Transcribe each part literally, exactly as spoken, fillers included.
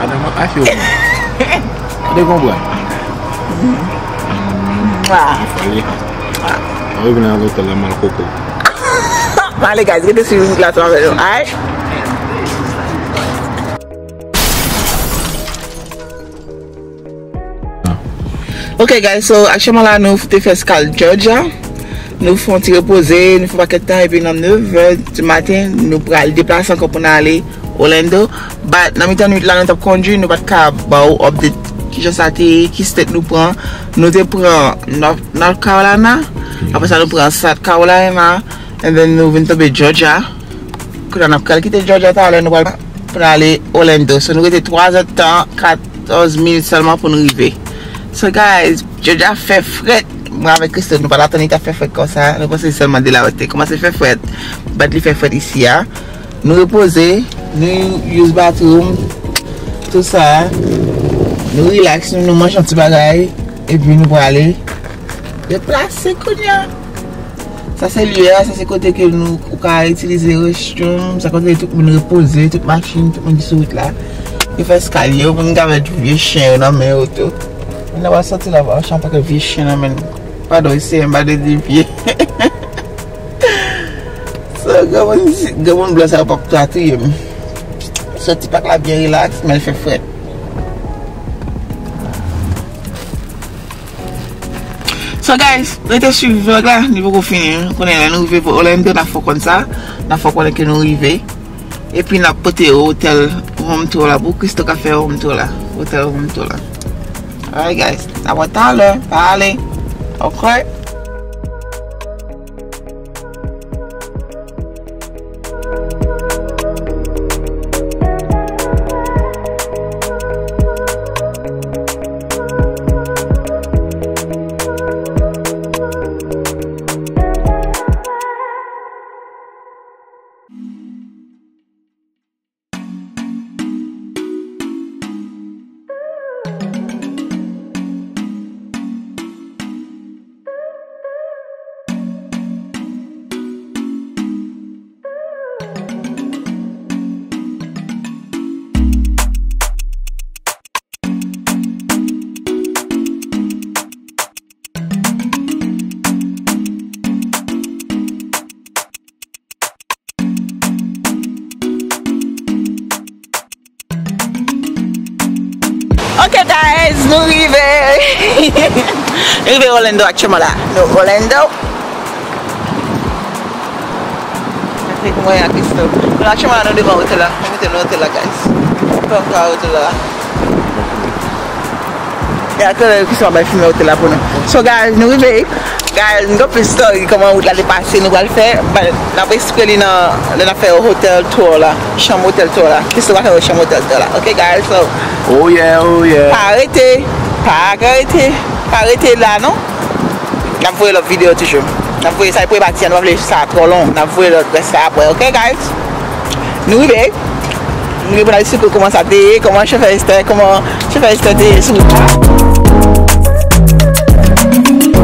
Madanm ap mache w. Ou te konprann? Mwa. Fale. Mwen revin nan lotèl la, m al koko. Male, guys, rete sou wout la, sa avè nou. Alright? Ok, guys, so aktyèlman la nou te fè eskal Georgia. Nou fè yon ti repoze, nou fè yon pakèt tan, epi nan nèf è di maten nou pral deplase ankò pou n ale Orlando. But nan mitan nwit la nou t ap kondui, nou pa t ka ba w update kijan sa te ye, ki state nou pran. Nou te pran North, North Carolina, apre sa nou pran South Carolina, And then nou vin tonbe Georgia. Kounye a n ap pral kite Georgia talè, nou pral pou n ale Orlando. So nou rete twa zè tan, katòz minit sèlman pou n rive. So guys, Georgia fè frèt. Mwen avèk Christo, nou pa t atann li ta fè frèt konsa. Nou panse se sèlman de la yo te kòmanse fè frèt. But li fè frèt isi a. Nou repoze, nou use bathroom, tout sa. Nou relax, nou, nou manje yon ti bagay, epi nou prale deplase kounye a. Sa se lye a, sa se kote ke nou, ou ka itilize restroom, sa kote tout moun repoze, tout machin, tout moun ki sou wout la. Yo fè eskalye, yo moun ki avèk vye chen yo nan men yo tou. Moun nan va sòti la, va achte yon pakèt vye chen nan men l. Padon, isi, m pa dwe di vye. So, granmoun, granmoun blan sa yo p ap touye m. So, ti pak la byen relax, men l fè frèt. So guys, rete swiv vlog la, li poko fini. Konnen lè nou rive Orlando, n a fè w konn sa. N a fè w konnen ke nou rive. Epi n ap pote yo otèl room tour la. Pou Christo ka fè room tour la. Otèl room tour la. Alright guys, n ap wè talè. Pa ale. Ok. Ok guys, nou rive. Rive Orlando aktyèlman la. Nou Orlando. Gade mwen ak Christo. Nou aktyèlman la, nou devan otèl la. Nou monte nan otèl la, guys. Fè m ka otèl la. E atè la, Christo ap bay filme otèl la pou nou. So guys, nou rive. Guys, nou gen plis story kòman wout la te pase, nou pral fè, but n ap esplike li nan, lè n ap fè hotel tour la, chanm hotel tour la. Christo pral fè chanm hotel tour la. Ok guys, so. Oh yeah, oh yeah. Pa rete, pa rete, pa rete la non. N ap voye lòt videyo toujou. N ap voye sa, e premye pati a, nou pa vle sa twò long. N ap voye lòt rès la apre, ok guys? Nou rive. Nou rive pou n al esplike w kòman sa te ye, kòman chofè Esther, kòman chofè Esther te ye sou wout la. Thank you.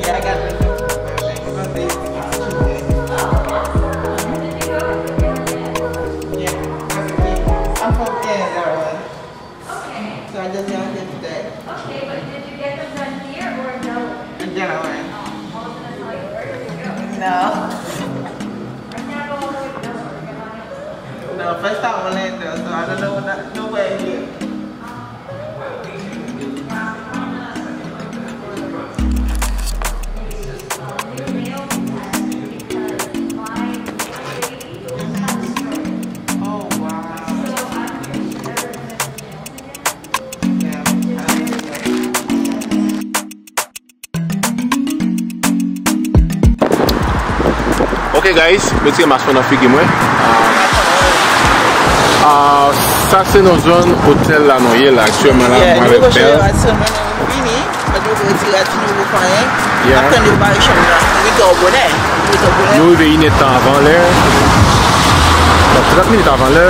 Yeah, I got the, my thing. Yeah, I'm from Canada. Okay. So I just got here today. Okay, but did you get them done here or in Delaware? In Delaware. Oh, wasn't that how you ordered it? No. I can't go all the way to Delaware. No, first time Orlando, so I don't know what I, know where it is. Oh, wow. Hey guys, retire mas mwen nan figi mwen. Ah, ah, sa se nan zòn otèl la nou ye la aktyèlman la, yeah, mwen avèk Bèl. Vini, mwen di nou retire a ti nouvo fanyen. Yeah. Ap tann yo bare chanm nan. Nou vin twò bonè. Nou vin twò bonè. Nou rive inèdtan avan lè. Bon, trant minit avan lè.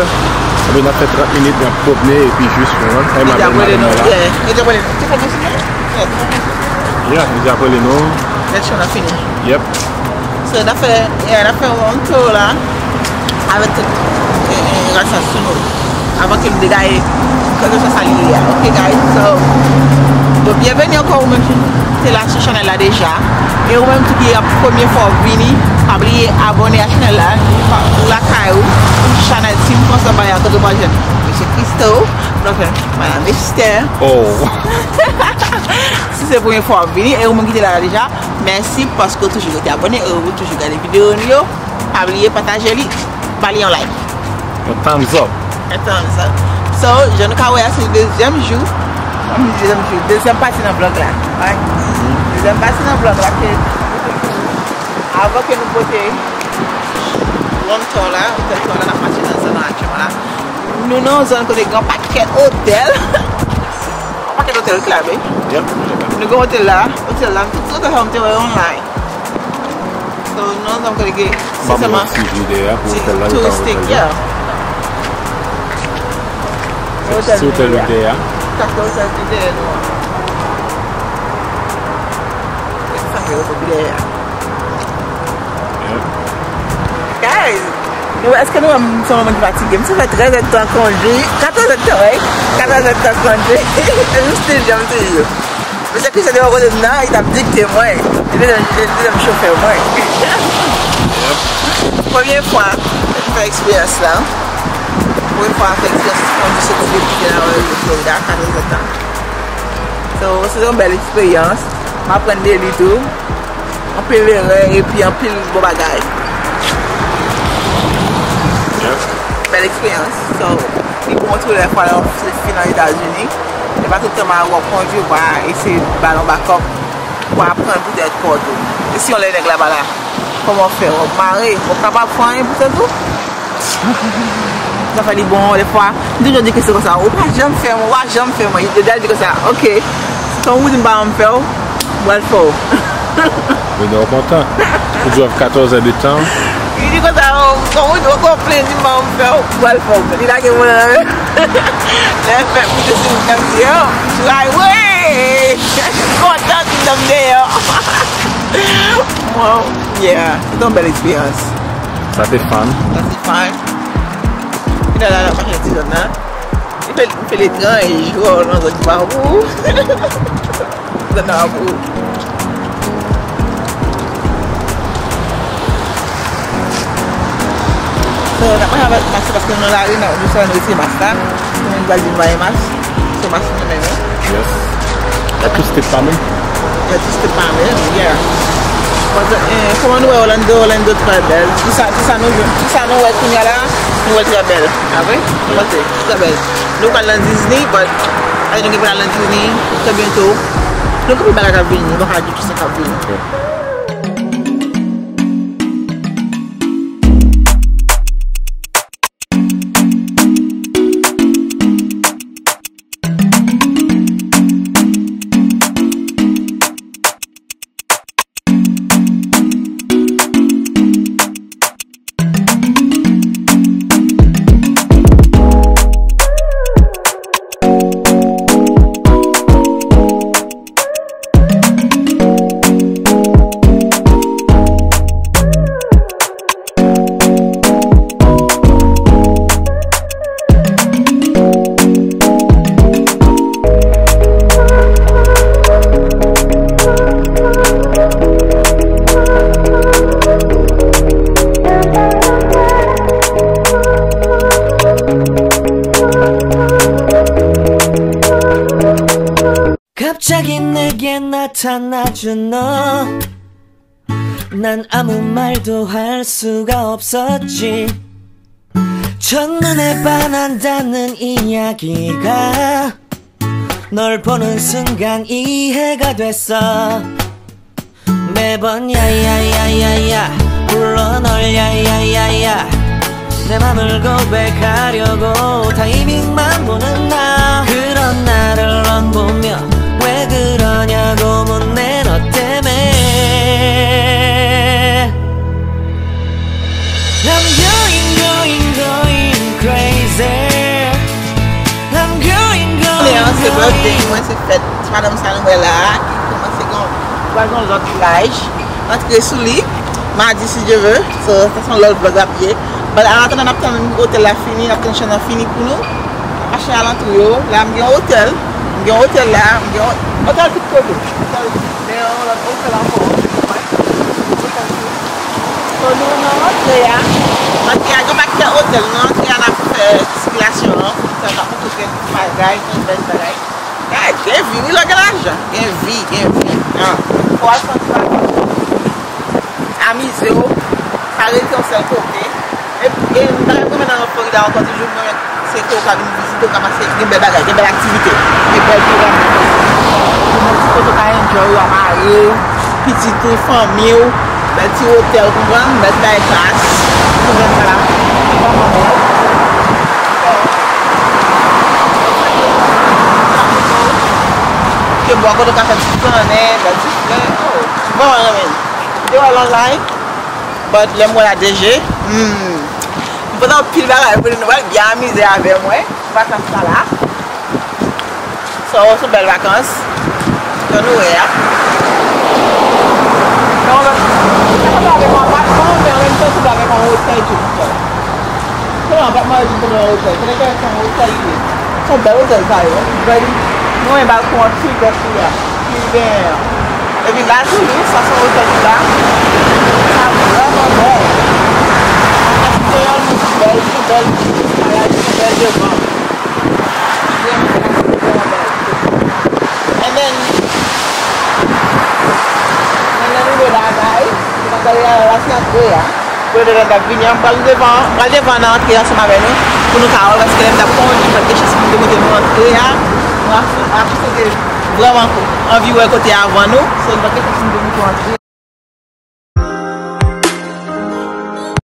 Ebyen, n ap fè trant minit, n ap pwòpne epi jis nou rann. Ay, madanm, madanm mwen la. Yeah, li di ap rele nou. Yeah, li di ap rele nou. Lèt chan nan fini. Yep. So, n ap fè, yeah, n ap fè yon tour la avèk tout, eh, eh, ras la sou nou. Avan ke nou degaye, kèlkeswa sa li ye a. Ok, guys, so, bon, byenveni ankò ou menm ki te la sou chanèl la deja. E ou menm tou ki ap premye fwa w vini, pa bliye abòne a chanèl la, ou lakay ou, chanèl Team François Barrière, kote w pa jwenn Mesye Christo, nou fè Madam Esther. Oh. Si se premye fwa w ap vini, e ou menm ki te la deja, mèsi paske w toujou rete abòne, e ou toujou gade videyo nou yo. Pa bliye pataje li, ba li yon like. Yon thumbs up. Yon thumbs up. So, jan nou ka wè a, se dezyèm jou. Ann di dezyèm jou, dezyèm pati nan vlòg la. Right? Dezyèm pati nan vlòg la ke avan ke nou pote Grand Tour la, otèl Tour la, n ap mache nan zòn nan aktyèlman la. Nou nan yon zòn kote gen yon pakèt otèl. Yon pakèt otèl klè, wi. Yep. Nou gen otèl la, otèl la, tout otèl sa m te wè online. So, nou nan zòn kote gen, se sèlman ti touristik, yeah. Se otèl nou dèyè a. Sa se otèl nou dèyè a. Sa se otèl nou dèyè a. Guys, nou, èske nou wè m se yon moun ki fatige? M se fè trèz èdtan kondui, katòz èdtan, wi. Katòz èdtan kondui. E m still jan m toujou. Mesye Christian te bò kote m nan, li t ap dikte mwen. Li te, li te, li te m chofè mwen. Premye fwa m fè eksperyans la. Premye fwa m fè eksperyans kondui soti depi Florida, katòz èdtan. So, se yon bèl eksperyans. M aprann de li tou. Anpil erè epi anpil bon bagay. Bèl eksperyans. So, li bon tou lè fwa lè w fin nan Etazini. E pa tout tan w ap kondui, w pa eseye ba l yon bakòp. W aprann poutèt kò w tou. E si yon lè nèg la pa la, kòman w fè? W ap mare, w ap kapab fè anyen pou tèt ou? Zafè li bon, dèfwa, m toujou di ke se konsa, ou pa janm fè mwen, ou pa janm fè mwen. Yo deja di konsa, ok, tankou w di m pa janm fè w, m pral fè w. Vini w kontan. Ou di w ap katòz è de tan. Li di konsa, tankou w di w konplen di m pa janm fè w, m pral fè w. Li lage mwen nan men. Lè m fè m te sou m di, oh, m tray, wi! Kontan ki m deyò. Mwen, yeah, se te yon bèl eksperyans. Sa te fun. Sa te fun. Final la, n ap mache nan ti zòn nan. M fè, m fè letranj, jwè nan zòn ki pa pou ou. Zòn nan pa pou ou. So, n ap mache avèk mas la paske nou nan lari, nou, nou sèlman nou retire mas la. Tout moun pral vin bay mas. So, mas nou nan men nou. Yes. Electric State pa menm? Electric State pa menm, yeah. But, eh, kòman nou wè Orlando, Orlando trè bèl. Tout sa, tout sa nou, tout sa nou wè kounye a la, nou wè l trè bèl. A vre? Mwen panse, trè bèl. Nou pral nan Disney, but, eh, nou gen pou n al nan Disney trè byento. Nou gen anpil bagay k ap vini, nou pa ka di tout sa k ap vini. 갑자기 내게 나타나준 너. 난 아무 말도 할 수가 없었지. 첫눈에 반한다는 이야기가 널 보는 순간 이해가 됐어. 매번 야야야야야 불러 널, yeah, yeah, yeah, yeah. 내 맘을 고백하려고 타이밍만 보는 나. 그런 나를 넌 보며 왜 그러냐고 묻네, 너 때문에. I'm going, going, going crazy. I'm going, going, going. Kounye a se birthday mwen, se fèt ti madanm sa nou wè la a, ki kòmanse gen yon, pral gen yon lòt laj. Antre sou li madi, si Dye vle. So, sa se yon lòt vlòg l ap ye. But an atandan n ap tann otèl la fini, n ap tann chanm nan fini pou nou. N ap mache alantou yo. La, m gen yon otèl. M gen yon otèl la. M gen yon otèl tout kote. Otèl, men yon lòt otèl ankò. Otèl tou. So, nou nan rantre a. Rantre a, gen pakèt otèl. Nan rantre a, n ap fè sikilasyon an. Fè n ap montre kèk bagay, kèk bèl bagay. Guys, gen vi, wi, lè w gen lajan. Gen vi, gen vi. Ah. Fò w al santi bagay. Amize w. Pa rete yon sèl kote. E, e m ta renmen nan Florida ankò, toujou mwen, se ke w ka vin vizite, w ka pase, gen bèl bagay, gen bèl aktivite, gen bèl pwogram. Gen bèl ti kote w ka enjoy, w a mare w, pitit ou, fanmi w, bèl ti otèl, ou konprann, bèl ti bagay klas. Ou konprann sa la? Ke bò kote w ka fè ti flannen, bèl ti flè. Oh, m vrèman renmen. Deyò lan la, but lè m wè la D J, hmm, m pote anpil bagay pou nou, nou pral byen amize avè mwen. Vakans sa la. So, se bèl vakans. Jan nou wè a. Non, men, sa sanble avèk yon apatman, men an menm tan, sanble avèk yon otèl tou. Se yon apatman, epi se yon otèl. Se yon otèl li ye. Se yon bèl otèl sa yo. Bèl. Nou gen balkon an pi gòch li a. Ki gen. Epi la, tou, wi, sa se yon otèl ki la. Sa vrèman bèl. Sa se yon bèl, bèl, bèl devan. And then, and then we go that guy. Mwen ta gade la, la se antre a. Pou lè n ap vini an, m pral devan, m pral devan nan antre ansanm avè nou, pou nou ka wè, paske lè m t ap kondi, m pa t gen chans pou m te montre nou antre a. Mwen ap, ap, te vrèman anvi wè kote a avan nou, so m pa t gen chans pou m te montre nou antre.